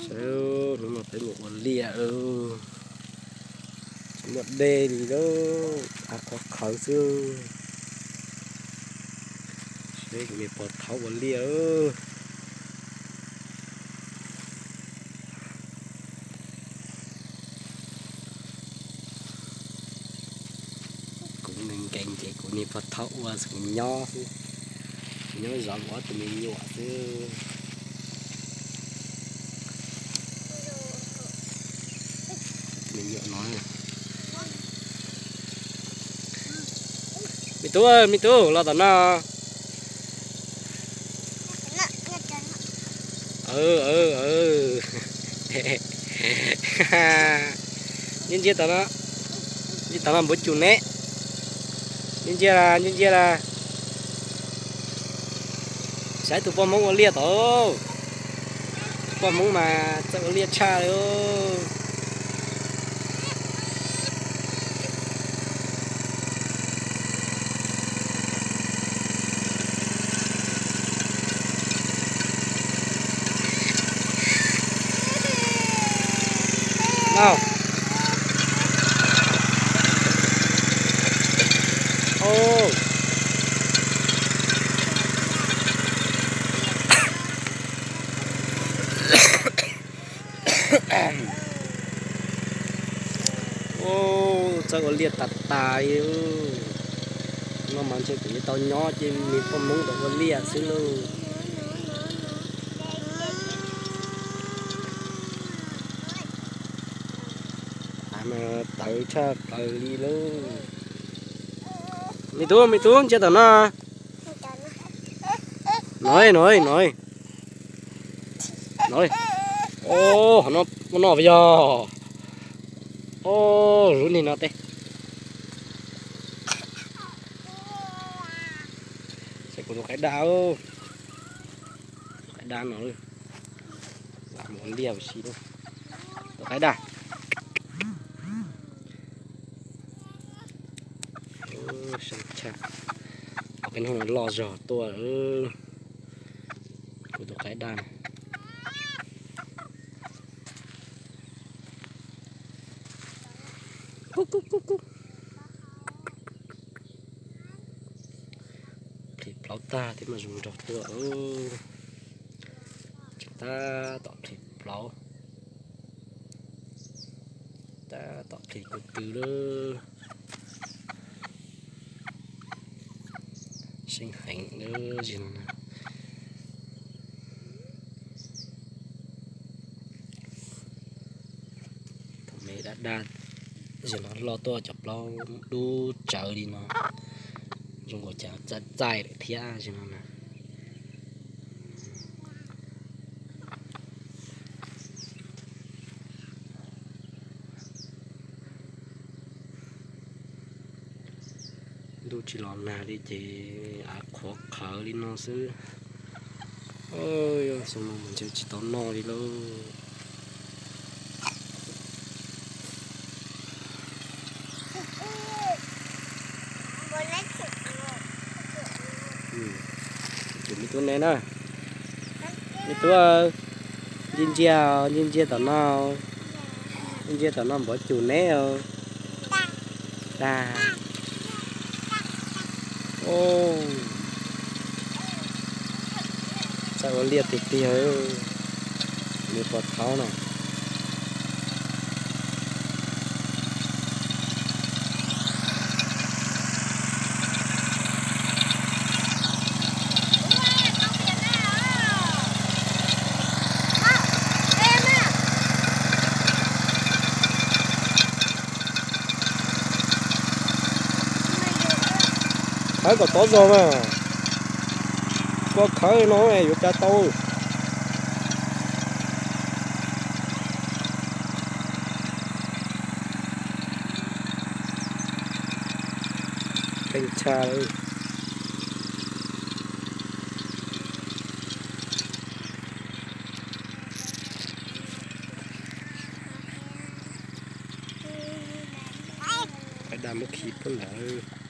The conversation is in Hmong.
Saib, hnub no peb mus ua liaj, tsis muaj dej li lauj, av qhuav qhawv xwb. Saib kuv niag pog thaub ua liaj. Kuv nkees ces kuv niag pog thaub ua xwb, kuv nyob xwb, kuv nyob zov kuv ob tug me nyuam xwb. Me nyuam no, me tub, me tub, los tom no. Ntsia ntsia tom no, ntsia tom no npawg Cum ne. Ntsia ntsia las, ntsia ntsia las. Saib tus poj Hmoob ua liaj tod, tus poj Hmoob mas txawj ua liaj tshaj li. Txawj ua liaj tas tas li. No mas ntshe kuv yuav tau nyob ces me poj Hmoob ntawd ua liaj xwb lauj. Av mas tawv tshaj plaws li lauj. Me tub, me tub, ntsia tom no. No no no. No, o, no, no yog, o, lub niag no tej. Saib kuv tus qaib daj, qaib daj no, lam mus liaj ua si, tus qaib daj. Qhov peb hnub no loj zog tuaj, kuv tus qaib daj. Plhis plaub tag thiab mas zoo nraug tuaj. Tseem tab tom plhis plaub, tab tom plhis ko tw lawm. Seej heev lawm zim no na. Thaum me daj daj, zim no loj tuaj cov plaub dub tsawv li no, zoo nkaus cas txaij txaij lawm thiab zim no na. Ntuj tsis los nag li ces av qhuav qhawv li no xwb. Xyoo no mas ntshe tsis tau noj li lauj. Cum me tub ne na, me tub, ntsia ntsia, ntsia ntsia tom no, ntsia ntsia tom no npawg Cum ne os. Dag. Txawj ua liaj tiag tiag, me pog thaub na. Khawb kom tov zog mas, koj khawb no yuav tsa tau. Keej tshaj lawm. Qaib daj muab khi puag ntawd.